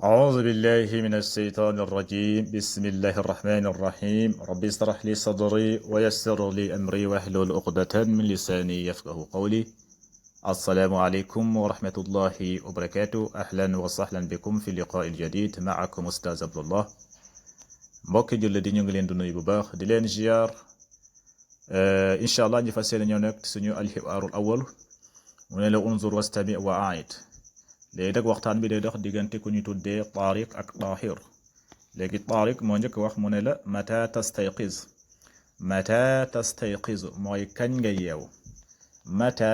أعوذ بالله من الشيطان الرجيم بسم الله الرحمن الرحيم رب اشرح لي صدري ويسر لي أمري واحلل عقدة من لساني يفقه قولي السلام عليكم ورحمة الله وبركاته أهلا وسهلا بكم في اللقاء الجديد معكم أستاذ عبد الله mbokki julli di ñu ngi leen di nuyu bu baax di leen ziar incha allah ñu fas yéene ñëw nag suñu alxibaarul awal mu ne la unzur wastami wa aid léegi nag waxtaan bi day dox diggante ku ñu tuddee Taariq ak Taahir léegi Taariq moo njëkk wax mu ne la mata tastayqiz mooy kañ ngay yeew mata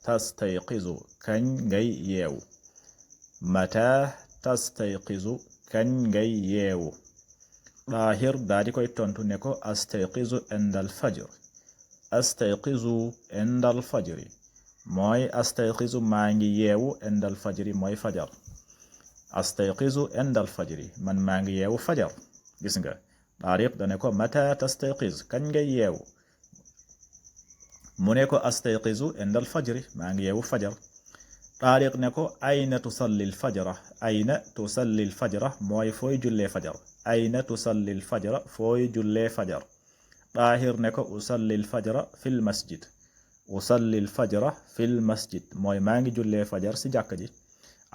tastayqizu kañ ngay yeew mata tastayqizu kañ ngay yeewu Taahir daa di koy tontu ne ko astayqizu indal fajr astayqizu indal fajri mooy astayqizu maa ngi yeewu indal fajri mooy fajar astayqizu indal fajri man maa ngi yeewu fajar gis nga Taariq dane ko mata tastayqiz kañ ngay yeewu mu ne ko astayqizu indal fajri maa ngi yeewu fajar Taariq ne ko ayna tusallil fajra ayna tusallil fajra mooy fooy jullee fajar ayna tusallil fajra fooy jullee fajar Taahir ne ko usallil fajra fil masjid usallil fajra fil masjid mooy maa ngi jullee fajar si jàkk ji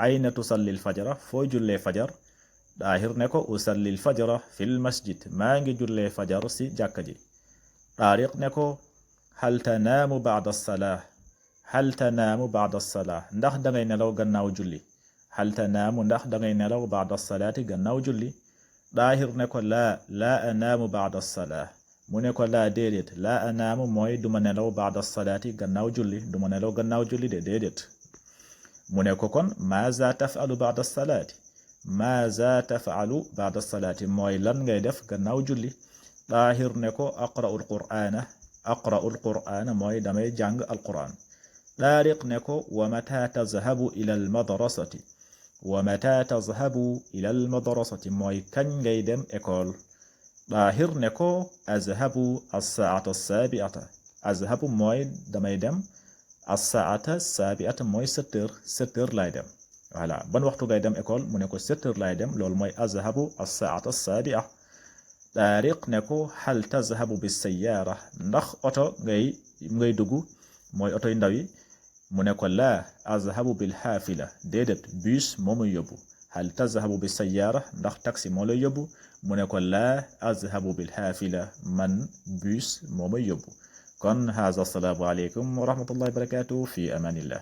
ayna tusallil fajra fooy jullee fajar Taahir ne ko usallil fajra fil masjid maa ngi jullee fajar si jàkk ji Taariq ne ko hal tanaamu ba'da salaah hal tanaamu ba'da salaah ndax dangay nelaw gannaaw julli hal tanaamu ndax dangay nelaw ba'da salaati gannaaw julli Taahir ne ko laa anaamu ba'da salaah mu ne ko laa déedéet laa anaamu mooy duma nelaw ba'da salaati gannaaw julli duma nelaw gannaaw julli de déedéet mu ne ko kon maaza taf'alu ba'da salaati maaza taf'alu ba'da salaati mooy lan ngay def gannaaw julli Taahir ne ko aqra'ul qur'aana mooy damay jàng alqur'aan Taariq ne ko wa mata tazhabu ila almadrasati wa mata tazhabu ila almadrasati mooy kañ ngay dem école Taahir ne ko azhabu as-saa'ata as-saabi'ata azhabu mooy damay dem as-saa'ata as-saabi'ata mooy 7 heures laay dem voilà ban waxtu ngay dem école mu ne ko 7 heures laay dem loolu mooy azhabu as-saa'ata as-saabi'a Taariq ne ko hal tazhabu bis-sayyaara ndax oto ngay dugg mooy oto yu ndaw yi mu ne ko laa azhabu bil haafila déedéet bus moo muy yóbbu hal tazhabu bis sayyaara ndax taxi moo lay yóbbu mu ne ko laa azhabu bil haafila man bus moo muy yóbbu kon haza assalaamu aleykum wa rahmatullahi wa barakatuh fi amanillah